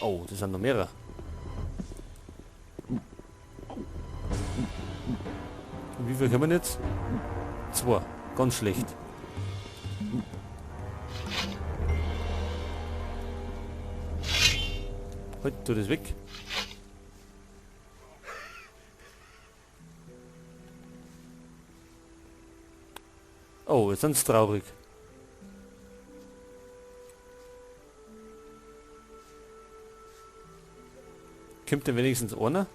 Oh, das sind noch mehrere. Und wie viel können wir jetzt? 2. Ganz schlecht. Halt, tu das weg. Oh, jetzt sind's traurig. Kommt denn wenigstens einer?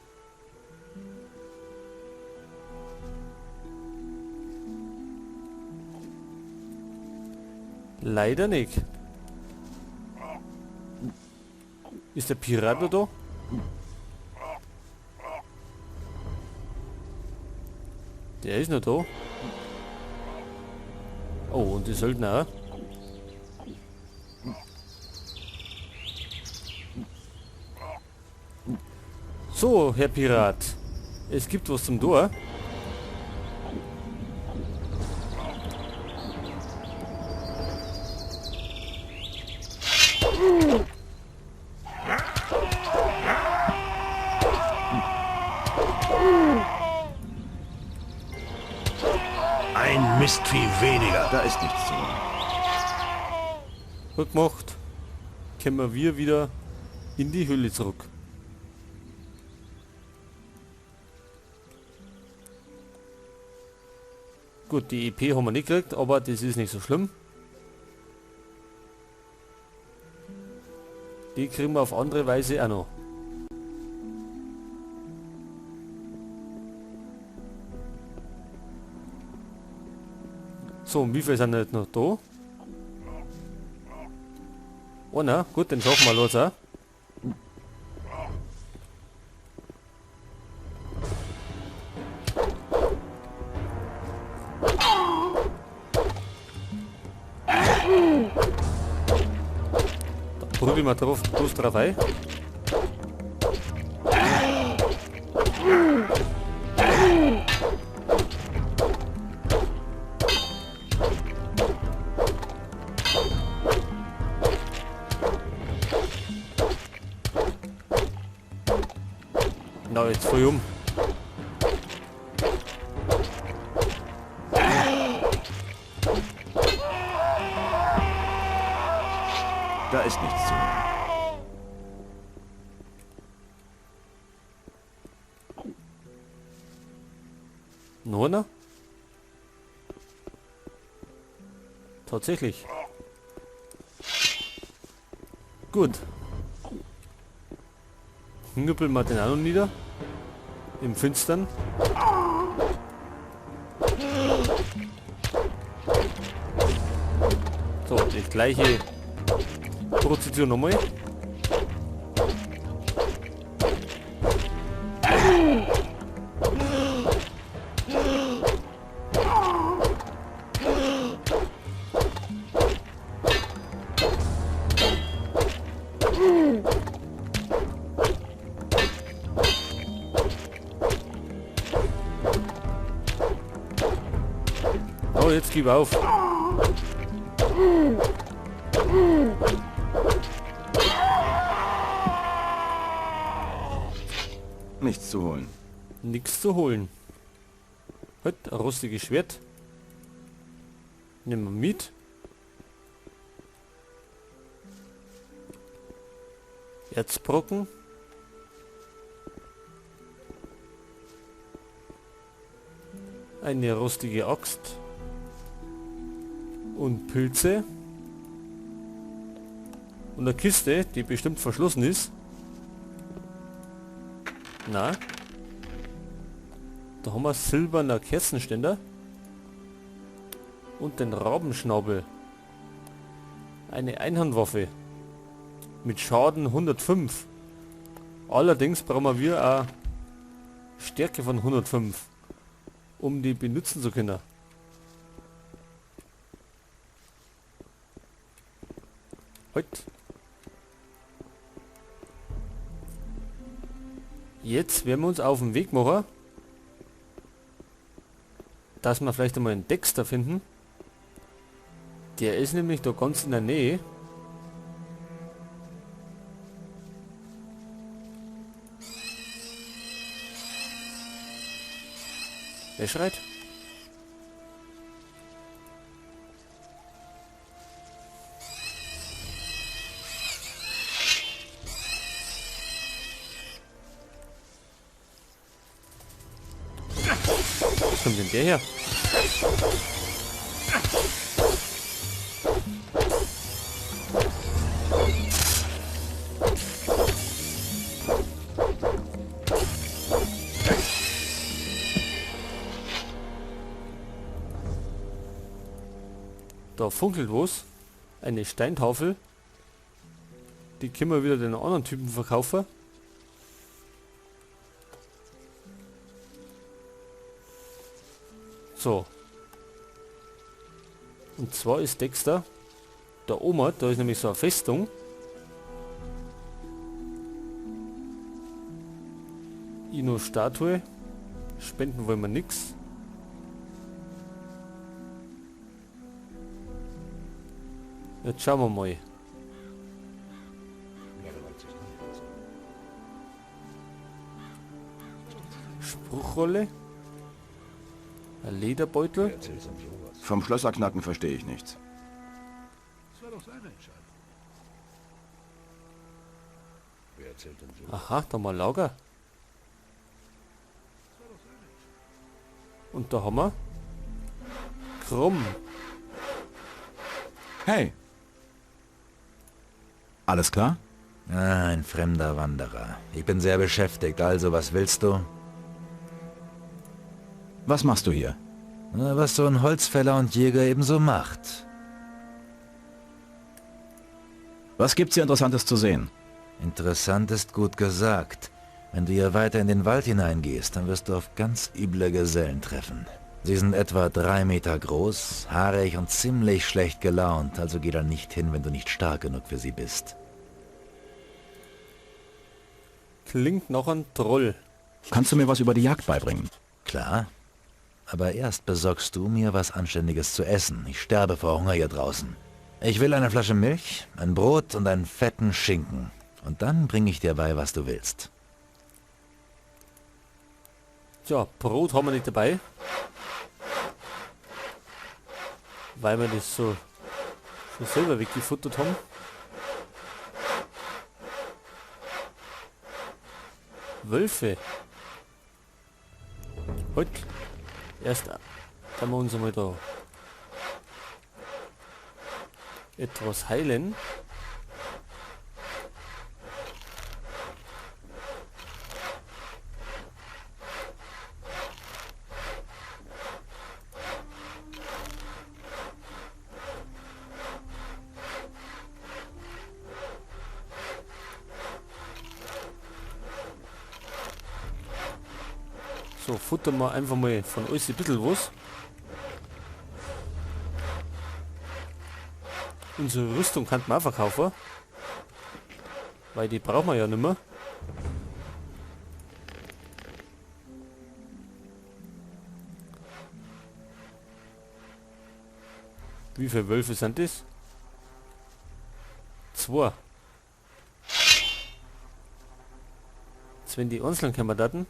Leider nicht. Ist der Pirat noch da? Der ist noch da. Oh, und die Söldner auch. So, Herr Pirat. Es gibt was zum Tor. Ein Mistvieh weniger. Da ist nichts zu holen. Gut gemacht. Kommen wir wieder in die Höhle zurück. Gut, die EP haben wir nicht gekriegt, aber das ist nicht so schlimm. Die kriegen wir auf andere Weise auch noch. So, und wie viele sind jetzt noch da? Oh na, gut, dann schaffen wir los, auch. Da prügeln wir drauf, bloß drauf ein. Na, jetzt voll um. Da ist nichts zu holen. Noch einer? Tatsächlich. Gut. Knüppeln wir den auch noch nieder. Im Finstern. So, die gleiche Prozedur nochmal. Oh, jetzt gib auf. Nichts zu holen. Nichts zu holen. Halt, ein rostiges Schwert. Nehmen wir mit. Erzbrocken. Eine rostige Axt. Und Pilze. Und eine Kiste, die bestimmt verschlossen ist. Na? Da haben wir silberner Kerzenständer. Und den Rabenschnabel. Eine Einhandwaffe. Mit Schaden 105. Allerdings brauchen wir auch Stärke von 105, um die benutzen zu können. Halt. Jetzt werden wir uns auf den Weg machen, dass wir vielleicht einmal einen Dexter finden. Der ist nämlich da ganz in der Nähe. Wer schreit? Was kommt denn der her? Da funkelt was. Eine Steintafel. Die können wir wieder den anderen Typen verkaufen. So. Und zwar ist Dexter da oben, da ist nämlich so eine Festung. Ino-Statue. Spenden wollen wir nix. Jetzt schauen wir mal. Spruchrolle. Ein Lederbeutel. Vom Schlösserknacken verstehe ich nichts. Aha, da mal Lager. Und da haben wir Krumm. Hey! Alles klar? Ah, ein fremder Wanderer. Ich bin sehr beschäftigt, also was willst du? Was machst du hier? Na, was so ein Holzfäller und Jäger ebenso macht. Was gibt's hier Interessantes zu sehen? Interessant ist gut gesagt. Wenn du hier weiter in den Wald hineingehst, dann wirst du auf ganz üble Gesellen treffen. Sie sind etwa 3 Meter groß, haarig und ziemlich schlecht gelaunt, also geh da nicht hin, wenn du nicht stark genug für sie bist. Klingt nach einem Troll. Kannst du mir was über die Jagd beibringen? Klar. Aber erst besorgst du mir was Anständiges zu essen. Ich sterbe vor Hunger hier draußen. Ich will eine Flasche Milch, ein Brot und einen fetten Schinken. Und dann bringe ich dir bei, was du willst. Tja, Brot haben wir nicht dabei. Weil wir das so schon selber weggefuttert haben. Wölfe. Halt. Erst da wir uns einmal da etwas heilen. So, futtern wir einfach mal von uns ein bisschen was. Unsere Rüstung kann man auch verkaufen. Weil die brauchen wir ja nicht mehr. Wie viele Wölfe sind das? 2. Jetzt wenn die einzeln kommen daten,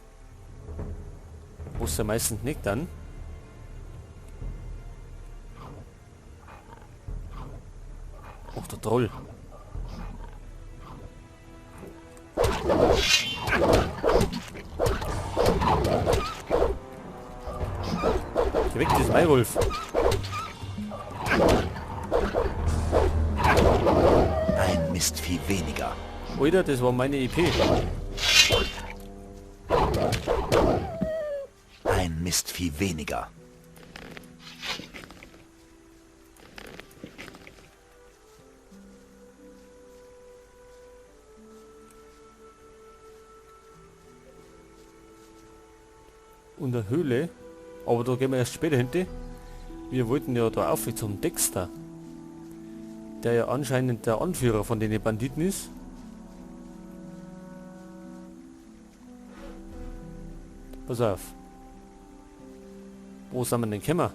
wo es ja meistens nicht dann. Och, der Troll. Geh weg, das ist mein Wolf. Ein Mistvieh weniger. Alter, das war meine EP. Ein Mistvieh weniger. Und eine Höhle, aber da gehen wir erst später hin. Wir wollten ja da auf zum Dexter, der ja anscheinend der Anführer von den Banditen ist. Pass auf. Wo sind wir denn gekommen?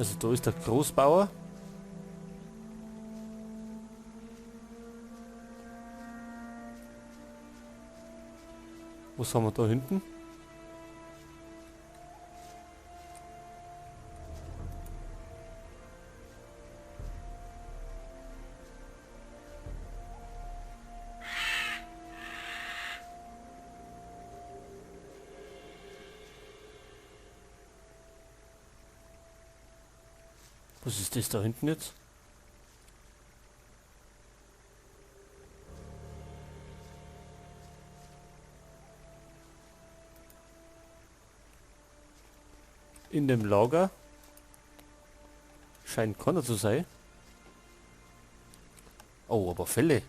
Also da ist der Großbauer. Was haben wir da hinten? Was ist das da hinten jetzt? In dem Lager scheint keiner zu sein. Oh, aber Fälle.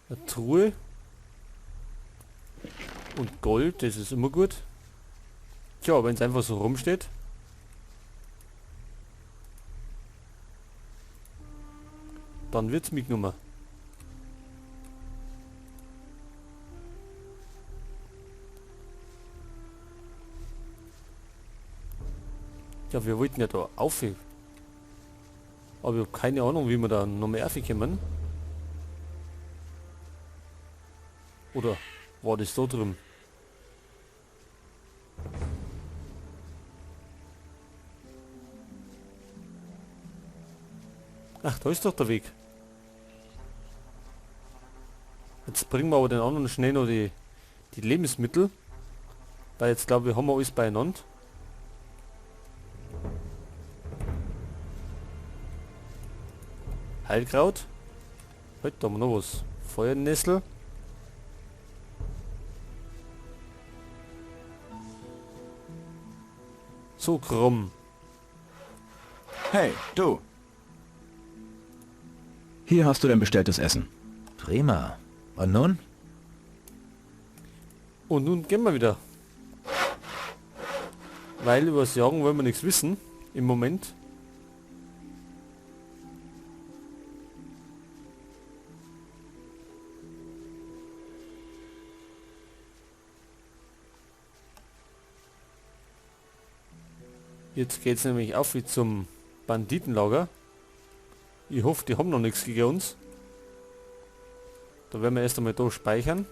Eine Truhe. Und Gold, das ist immer gut. Tja, wenn es einfach so rumsteht. Dann wird's mitgenommen. Ja, wir wollten ja da auf. Aber ich habe keine Ahnung, wie wir da noch mehr kommen. Oder war das da drüben? Ach, da ist doch der Weg. Jetzt bringen wir aber den anderen schnell noch die Lebensmittel. Weil jetzt glaube ich, haben wir alles beieinander. Heilkraut. Heute haben wir noch was. Feuernessel. So krumm. Hey, du. Hier hast du dein bestelltes Essen. Prima. Und nun? Und nun gehen wir wieder. Weil über das Jagen wollen wir nichts wissen. Im Moment. Jetzt geht's nämlich auf wie zum Banditenlager. Ich hoffe, die haben noch nichts gegen uns. Da werden wir erst einmal da speichern.